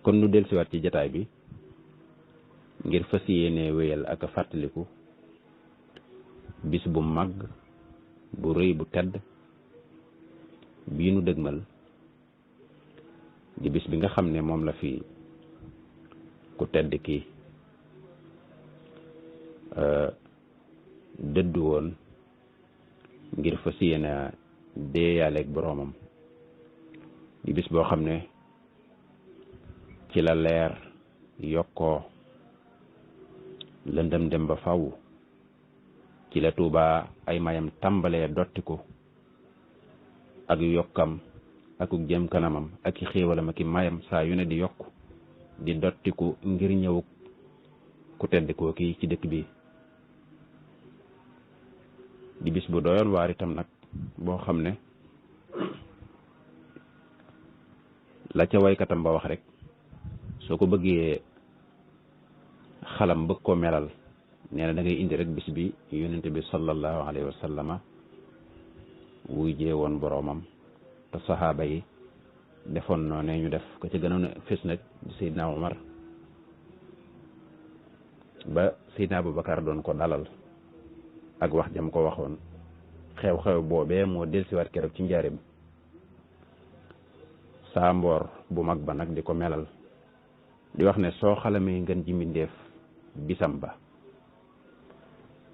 kon nu dellusiwaat ci jataay bi ngir fas yéene wéyal ak a fàttaliku bis bu mag bu rëy bu tedd bii nu dëgmal di bis bi nga xam ne moom la fi ku tedd ki dëddu woon ngir fas yéene deeyaaleeg boroomam di bis boo xam ne ci la leer yokkoo lëndëm dem ba faw ci la Tuubaa ay mayam tàmbalee dottiku ak yokkam ak jëm kanamam ak i xéewalam ak i mayam saa yu ne di yokk di dottiku ngir ñëw ku tedd koo kii ci dëkk bi di bis bu doyoon waar itam nag boo xam ne la ca waykatam ba wax rek soo ko bëggee xalam bëgg ko melal nee na da ngay indi rek bis bi yonent bi sallallahu alayhi wa sallama wuy jee woon boroomam te saxaaba yi defoon noonu ñu def ko ci gënoon a fës nag Seydina Omar ba Seydina Aboubacar doon ko dalal ak wax jam ko waxoon xew-xew boobee moo dellusiwaat keroog ci njaareem saa mboor bu mag ba nag di ko melal di wax ne soo xalamee ngeen ji mbindéef bisam ba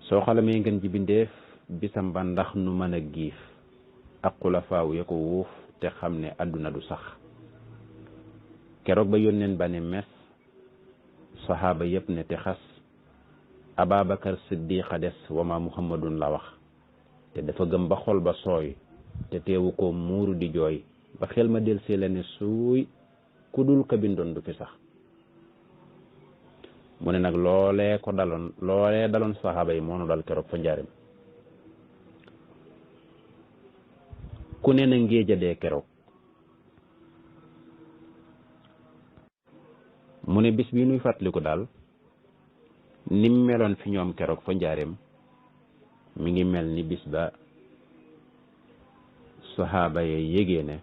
soo xalamee ngeen ji mbindéef bisam ba ndax nu mën a giif ak xulafaaw ya ko wuuf te xam ne àdduna du sax keroog ba yónneen ba ne mes saxaaba yépp ne te xas Ababakar Siddiqa des wama Muhammadun la wax te dafa gëm ba xol ba sooy te teewu ko muuru di jooy ba xel ma del see la ne suuy ku dul ka bindoon du fi sax mu ne nag loolee daloon saxaaba yi moo nu dal keroog fa njaarim ku ne na ngéeja dee keroog mu ne bis bi nuy fàttaliku daal nim meloon fi ñoom keroog fa njaarim mi ngi mel ni bis ba saxaaba ye yégée ne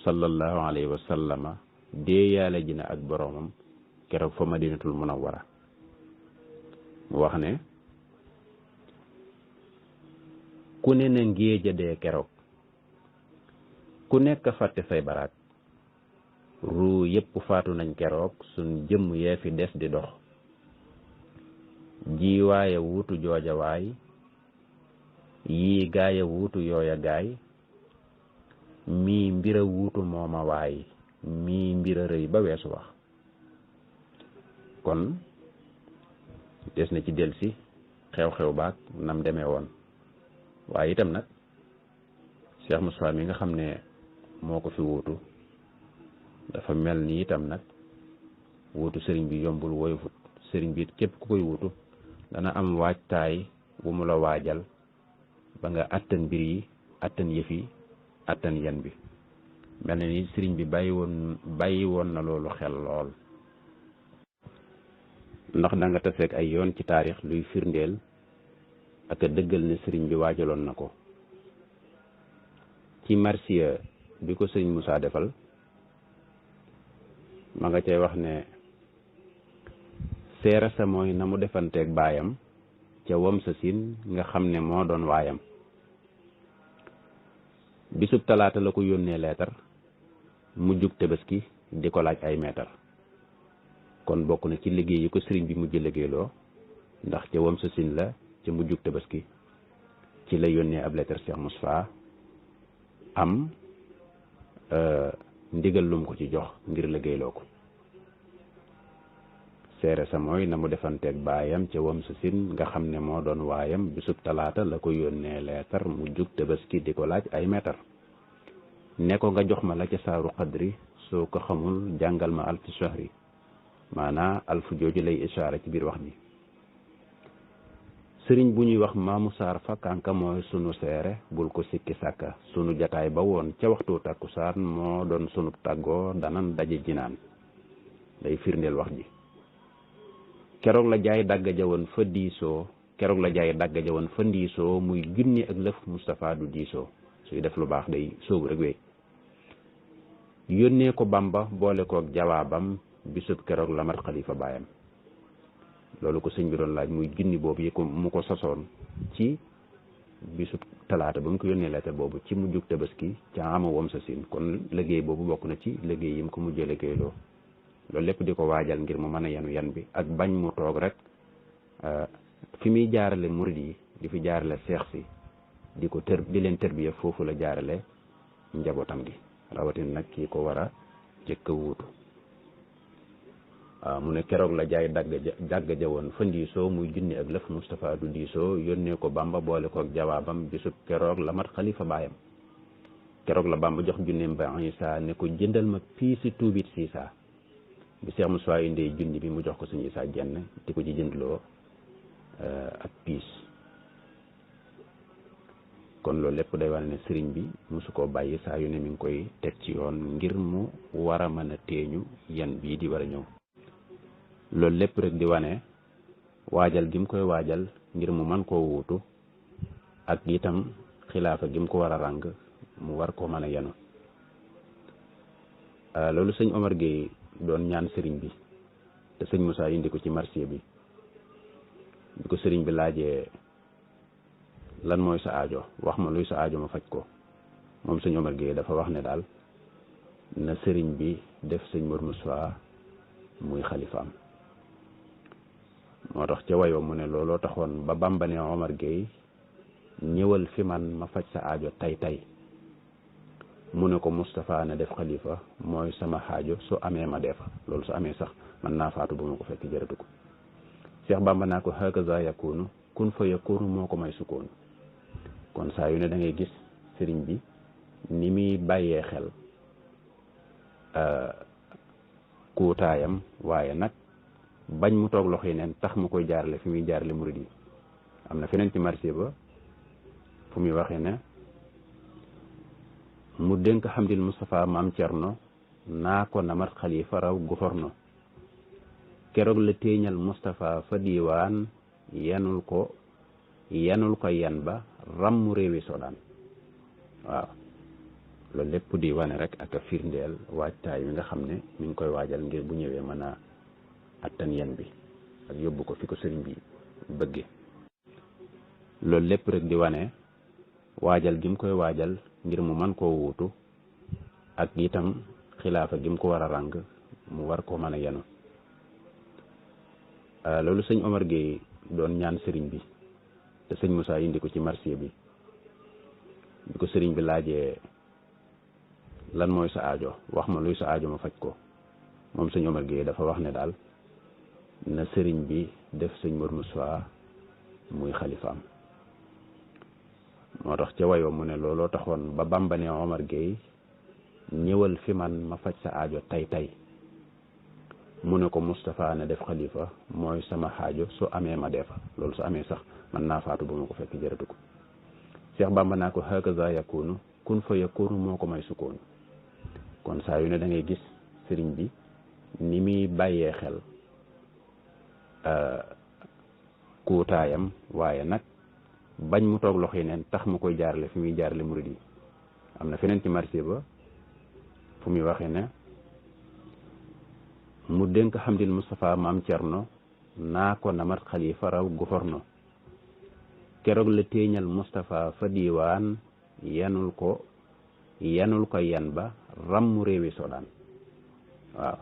sallallahu alayhi wa sallama dee yàlla ji na ak boroomam keroog fa madinatul munawwara mu wax ne ku ne na ngéeja dee keroog ku nekk fàtte say baraat ruu yépp faatu nañ keroog suñ jëmm yee fi des di dox ji waaye wuutu jooja waay yii gaaya wuutu yooya gaay mii mbira wuutu mooma waay mii mbira rëy ba weesu wax kon des na ci delsi xew-xew baak nam demee woon waaye itam nag Cheikh Moussa mi nga xam ne moo ko fi wuutu dafa mel ni itam nag wuutu sëriñ bi yombul woyofut sëriñ bi képp ku koy wuutu dana am waajtaay bu mu la waajal ba nga attan mbir yi attan yëf yi attan yan bi mel na ni sëriñ bi bàyyi woon na loolu xel lool ndax da nga taseeg ay yoon ci taarix luy firndeel ak a dëggal ne sëriñ bi waajaloon na ko ci marsiya bi ko sëriñ Moussa defal ma nga cay wax ne seera sa mooy na mu defanteeg baayam ca wam sa siin nga xam ne moo doon waayam bisub talaata la ko yónnee leetar mu jug Tabaski di ko laaj ay meetar kon bokk na ci liggéey yi ko sëriñ bi mujj liggéeyloo ndax ca wam sa siin la ca mu jug Tabaski ci la yónnee ab leetar Cheikh Moussa am ndigal lum ko ci jox ngir liggéeyloo ko seere sa mooy na mu defanteeg baayam ca wam sa sin nga xam ne moo doon waayam bisub talaata la ko yónnee leetar mu jug Tabaski di ko laaj ay meetar ne ko nga jox ma la ca saaru xadri soo ko xamul jàngal ma alfu shahri maanaa alfu jooju lay ishaara ci biir wax ji sëriñ bu ñuy wax maamu saar fa kànka mooy sunu seere bul ko sikki sàkka sunu jataay ba woon ca waxtu tàkkusaan moo doon sunu tàggoo danan daje jinaan day firndeel wax ji keroog la jaay dagga jawoon fa diisoo keroog la jaay dagga jawoon fa ndiisoo muy junni ak lëf Moustapha du diisoo suy def lu baax day soobu rek wey yónnee ko Bamba boole kook jawaabam bisub keroog la mat xalifa baayam. loolu ko sëñ bi doon laaj muy junni boobu yi ko mu ko sosoon ci bisub talaata ba mu ko yónnee lettre boobu ci mujjug tabaski ca ama wom sa siin kon liggéey boobu bokk na ci liggéey yi mu ko mujjee liggéeyloo loolu lépp di ko waajal ngir mu mën a yanu yan bi ak bañ mu toog rek fi muy jaarale murid yi di fi jaarale seex si di leen tërbiya foofu la jaarale njabootam gi rawatin nag kii ko war a jëkk a wuutu mu ne keroog la jaay dagg ja woon fa ndiisoo muy junni ak lëf Moustapha du diisoo yónnee ko Bamba boole ko ak jawaabam bisub keroog la mat xalifa baayam. keroog la Bamba jox junneem ba Isa ne ko jëndal ma piisi tuubit siisaa bi Cheikh Moussa indee junni bi mu jox ko suñu Isa jenn di ko ci jëndloo ak piis. kon loolu lépp day wane ne sëriñ bi mosu koo bàyyi saa yu ne mi ngi koy teg ci yoon ngir mu war a mën a teeñu yan bii di war a ñëw. loolu lépp rek di wane waajal gi mu koy waajal ngir mu mën koo wuutu ak itam xilaafa gi mu ko war a ràng mu war koo mën a yenu. loolu sëñ Omar Gueye doon ñaan sëriñ bi te sëñ Moussa indi ko ci marché bi ko sëriñ bi laajee lan mooy sa aajo wax ma luy sa aajo ma faj ko moom sëñ Omar Gueye dafa wax ne daal na sëriñ bi def sëñ Mor Moussa muy xalifaam. moo tax ca wayoo mu ne looloo taxoon ba Bamba ne Omar Gueye ñëwal fi man ma faj sa aajo tay mu ne ko Moustapha na def xalifa mooy sama xaajo su amee ma defa loolu su amee sax man naa faatu bu ma ko fekk jërëtu ko. Cheikh Bamba naa ko hakaza yakunu kun fa yakunu moo ko may sukkoonu. kon saa yu ne da ngay gis sëriñ bi ni muy bàyyee xel kuutaayam waaye nag bañ mu toog loxo yi neen tax mu koy jaarale fi muy jaarale murid yi. am na feneen ci marché ba fu muy waxee ne mu dénk Hamdil Moustapha maam Cerno naa ko namat xalifa raw gouverneur keroog la téeñal Moustapha fa diiwaan yanul ko yan ba ràmmu réewi Sodaan. waaw loolu lépp di wane rek ak a firndeel waajtaay wi nga xam ne mi ngi koy waajal ngir bu ñëwee mën a attan yan bi ak yóbbu ko fi ko sëriñ bi bëgge. loolu lépp rek di wane waajal gi mu koy waajal ngir mu mën koo wuutu ak itam xilaafa gi mu ko war a ràng mu war koo mën a yenu. loolu sëñ Omar Gueye doon ñaan sëriñ bi te sëñ Moussa indi ko ci marché bi ko sëriñ bi laajee lan mooy sa aajo wax ma luy sa aajo ma faj ko moom sëñ Omar Gueye dafa wax ne daal na sëriñ bi def sëñ Mor Moussa muy xalifaam. moo tax ca wayoo mu ne looloo taxoon ba Bamba ne Omar Gueye ñëwal fi man ma faj sa aajo tay mu ne ko Moustapha na def xalifa mooy sama xaajo su amee ma defa loolu su amee sax man naa faatu bu ma ko fekk jërëtu ko. Cheikh Bamba naa ko hakaza yakunu kun fa yakunu moo ko may sukkoonu. kon saa yu ne da ngay gis sëriñ bi ni muy bàyyee xel kuutaayam waaye nag bañ mu toog loxo yi neen tax mu koy jaarale fi muy jaarale murid yi. am na feneen ci marché ba fu muy waxee ne mu dénk Hamdil Moustapha maam Cerno naa ko namat xalifa raw gouverneur keroog la téeñal Moustapha fa diiwaan yanul ko yan ba ràmmu réewi Sodaan. waaw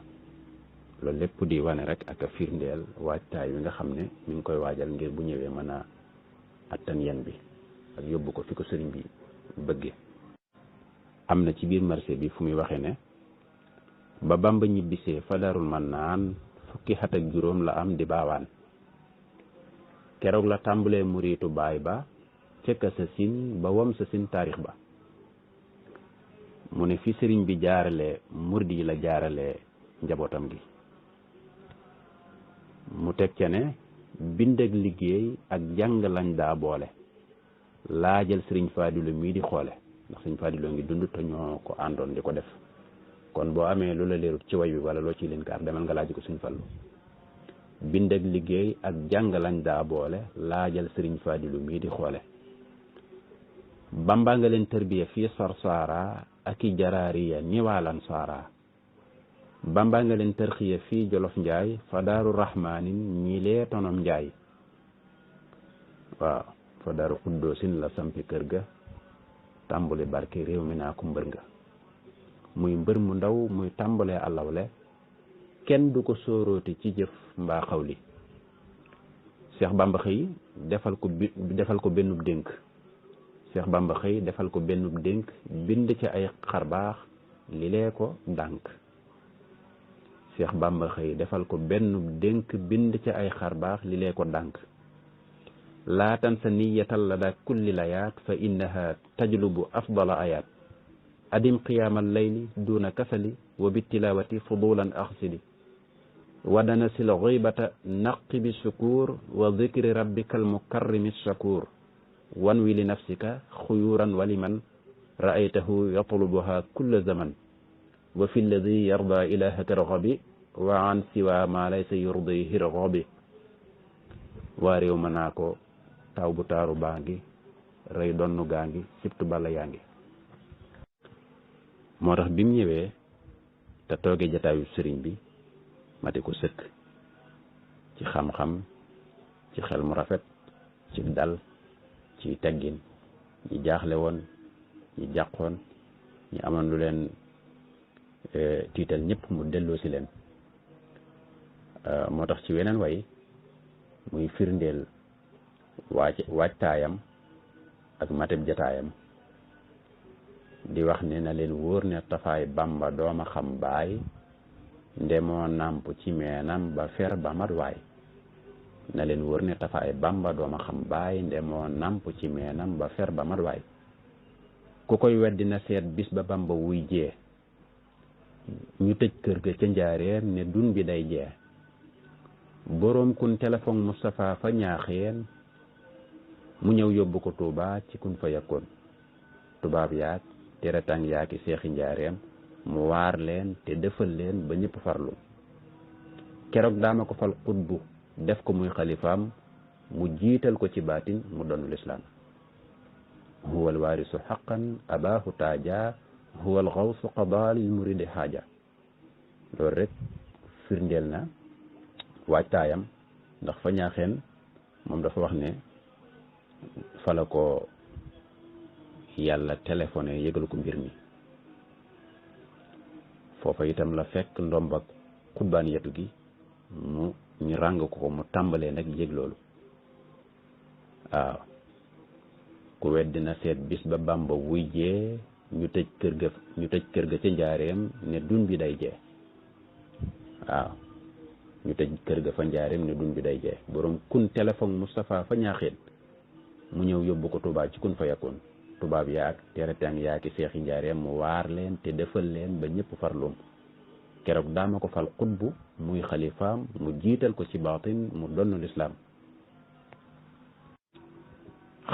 loolu lépp di wane rek ak a firndeel waajtaay wi nga xam ne mi ngi koy waajal ngir bu ñëwee mën a attan yan bi ak yóbbu ko fi ko sëriñ bi bëgge. am na ci biir marché bi fu muy waxee ne ba Bamba ñibbisee fa Daarul Mannaan fukki at ak juróom la am di baawaan keroog la tàmbalee muriitu baay ba cëkka sa sin ba wam sa sin taarix ba. mu ne fi sëriñ bi jaarale murid yi la jaarale njabootam gi. mu teg ca ne bind ak liggéey ak jàng lañ daa boole laajal sëriñ Fadilu mii di xoole ndax sëriñ Fadilu ngi dund te ñoo ko àndoon di ko def. kon boo amee lu la leerut ci way wi wala loo ciy leen kaar demal nga laaj ko sëriñ Fallu. bind ak liggéey ak jàng lañ daa boole laajal sëriñ Fadilu mii di xoole. Bamba nga leen tërbiya fii Sarsara ak i jaraariya niwaalan saara bamba nga leen tërxiya fii jolof njaay fa daaru rahmaanin ñi lee tonom njaay waaw fa daaru xuddoosin la sampi kër ga tàmbule barke réew mi naa ko mbër nga muy mbër mu ndaw muy tàmbalee àllawle kenn du ko sóorooti ci jëf mbaa xawli Cheikh Bamba xëy defal ko bennub dénk Cheikh Bamba xëy defal ko bennub dénk bind ci ay xarbaax li lee ko dànk Cheikh Bamba xëy defal ko bennub dénk bind ci ay xarbaax li lee ko dànk laa tansa niyatal la daa kulli layaat fa innaha tajlubu afdala ayaat adim qiyaamal layli duna kasali wa bittilawati fudulan axsili wadana sil ghaybata naqi bi sukuur wa dhikri rabbika almukarrimi shakuur wan wi li nafsika xuyuran waliman ra'aytahu yatlubuha kulla zaman wa fi lladi yarda ilahaka raghabi wa an siwa ma laysa yurdihi raghabi waa réew ma naa ko taw bu taaru baa ngi rey donnu gaa ngi sibtu bala yaa ngi moo tax bi mu ñëwee te toogee jataayu sëriñ bi mati ko sëkk ci xam-xam ci xel mu rafet ci dal ci teggin ñi jaaxle woon ñi jàqoon ñi amoon lu leen tiital ñëpp mu delloo si leen moo tax ci weneen way muy firndeel waajtaayam ak mateb jataayam di wax ne na leen wóor ne tafaay bamba dooma xam baay ndemoo nàmp ci meenam ba fer ba mat waay na leen wóor ne tafaay bamba dooma xam baay ndemoo nàmp ci meenam ba fer ba mat waay ku koy weddi na seet bis ba bamba wuy jee ñu tëj kër ga ca njaareem ne dun bi day jee boroom kun téléphone Moustapha fa ñaaxeen mu ñëw yóbbu ko Touba ci kun fa yakkoon tubaab yaag teretang yaaki seexi njaareem mu waar leen te defal leen ba ñëpp farlu keroog daama ko fal xutbu def ko muy xalifaam mu jiital ko ci baatin mu doonu lislaam huwa alwaarisu xaqan abaahu taaja huwa alxawsu qadaalil muridi xaaja loolu rek firndeel na waajtaayam ndax fa ñaaxeen moom dafa wax ne fala ko yàlla téléphoné yëgal ko mbir mi foofa itam la fekk ndombak xutbaan yetu gi ñu ràng ko mu tàmbalee nag yëg loolu waaw ku weddi na seet bis ba bamba wuy jee ñu tëj kër ga ca njaareem ne dun bi day jee waaw ñu tëj kër ga fa njaareem ne dun bi day jee borom kun téléphone Moustapha fa ñaaxeen mu ñëw yóbbu ko Touba ci kun fa yakkoon tubaab yaag teretang yaaki seexi njaareem mu waar leen te defal leen ba ñëpp farlum keroog daama ko fal xutbu muy xalifaam mu jiital ko ci baatin mu donn lislaam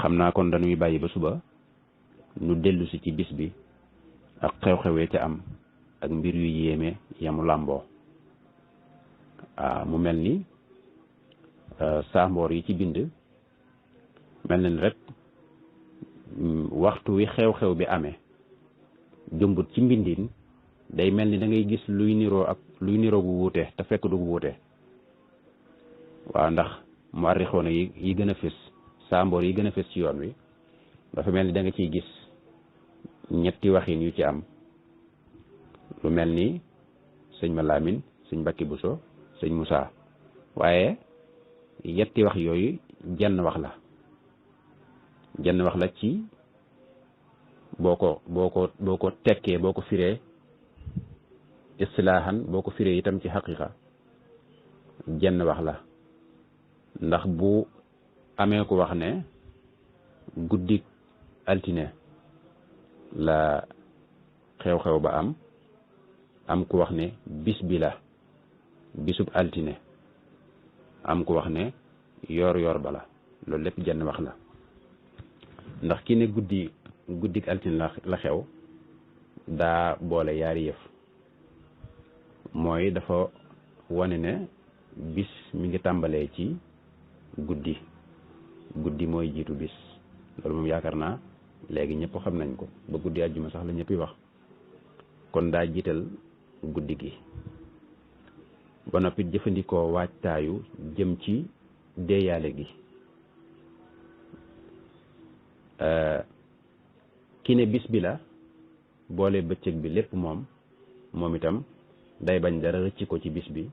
xam naa kon dañuy bàyyi ba suba nu dellu si ci bis bi ak xew-xewee ca am ak mbir yu yéeme yamu làmboo mu mel ni saamboor yi ci bind mel na ni rek waxtu wi xew-xew bi amee jëmbut ci mbindin day mel ni da ngay gis luy niroo gu wuute te fekk du gu wuute waaw ndax mu arrixoona yi gën a fës saamboor yi gën a fës ci yoon wi dafa mel ni da nga ciy gis ñetti waxin yu ci am lu mel ni sëñ ma Lamin sëñ Mbakki Buso sëñ Moussa waaye yetti wax yooyu jenn wax la ci boo ko tekkee boo ko firee istilaahan boo ko firee itam ci xaqiqa jenn wax la ndax bu amee ko wax ne guddik altine la xew-xew ba am ku wax ne bis bi la bisub altine am ku wax ne yor ba la loolu lépp jenn wax la ndax ki ne guddik altine la xew daa boole yaari yëf mooy dafa wane ne bis mi ngi tàmbalee ci guddi mooy jiitu bis loolu moom yaakaar naa léegi ñëpp xam nañ ko ba guddi àjjuma sax la ñëpp wax kon daa jiital guddi gi ba noppi jëfandikoo waajtaayu jëm ci deeyaale gi. ki ne bis bi la boole bëccëg bi lépp moom itam day bañ dara rëcc ko ci bis bi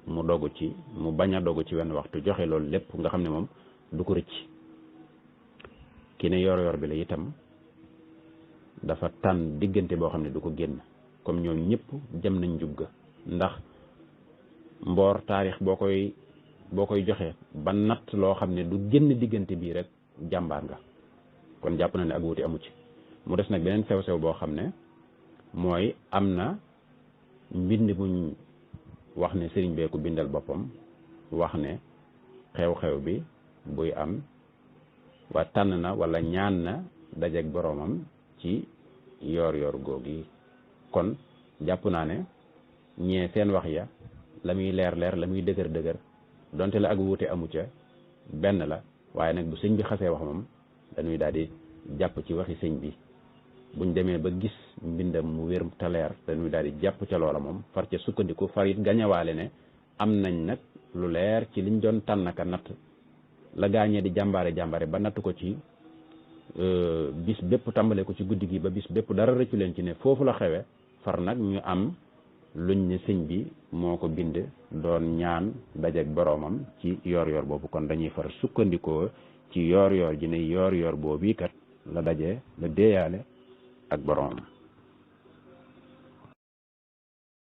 mu dogu ci mu bañ a dogu ci wenn waxtu joxe loolu lépp nga xam ne moom du ko rëcc. ki ne yor bi la itam dafa tànn diggante boo xam ne du ko génn comme ñoom ñëpp jëm nañ njub ga ndax mboor taarix boo koy joxe ba natt loo xam ne du génn diggante bii rek jàmbaar nga kon jàpp na ne ak wuute amu ci. mu des nag beneen sew-sew boo xam ne mooy am na mbind muñ wax ne sëriñ bee ko bindal boppam wax ne xew-xew bi buy am wa tànn na wala ñaan na dajeek boroomam ci yoor googi kon jàpp naa ne ñee seen wax ya la muy leer la muy dëgër donte la ak wuute amu ca benn la waaye nag bu sëñ bi xasee wax moom dañuy daal di jàpp ci waxi sëñ bi buñ demee ba gis mbindam mu wér te leer dañuy daal di jàpp ca loola moom far ca sukkandiku far it gañawaale ne am nañ nag lu leer ci liñ doon tànnaka natt la gaañee di jàmbaare ba natt ko ci bis bépp tàmbale ko ci guddi gi ba bis bépp dara rëccu leen ci ne foofu la xewe far nag ñu am luñ ne sëñ bi moo ko bind doon ñaan dajeek boroomam ci yor boobu kon dañuy far sukkandikoo ci yor ji ne yor boobu kat la daje la déeyaale ak boroomam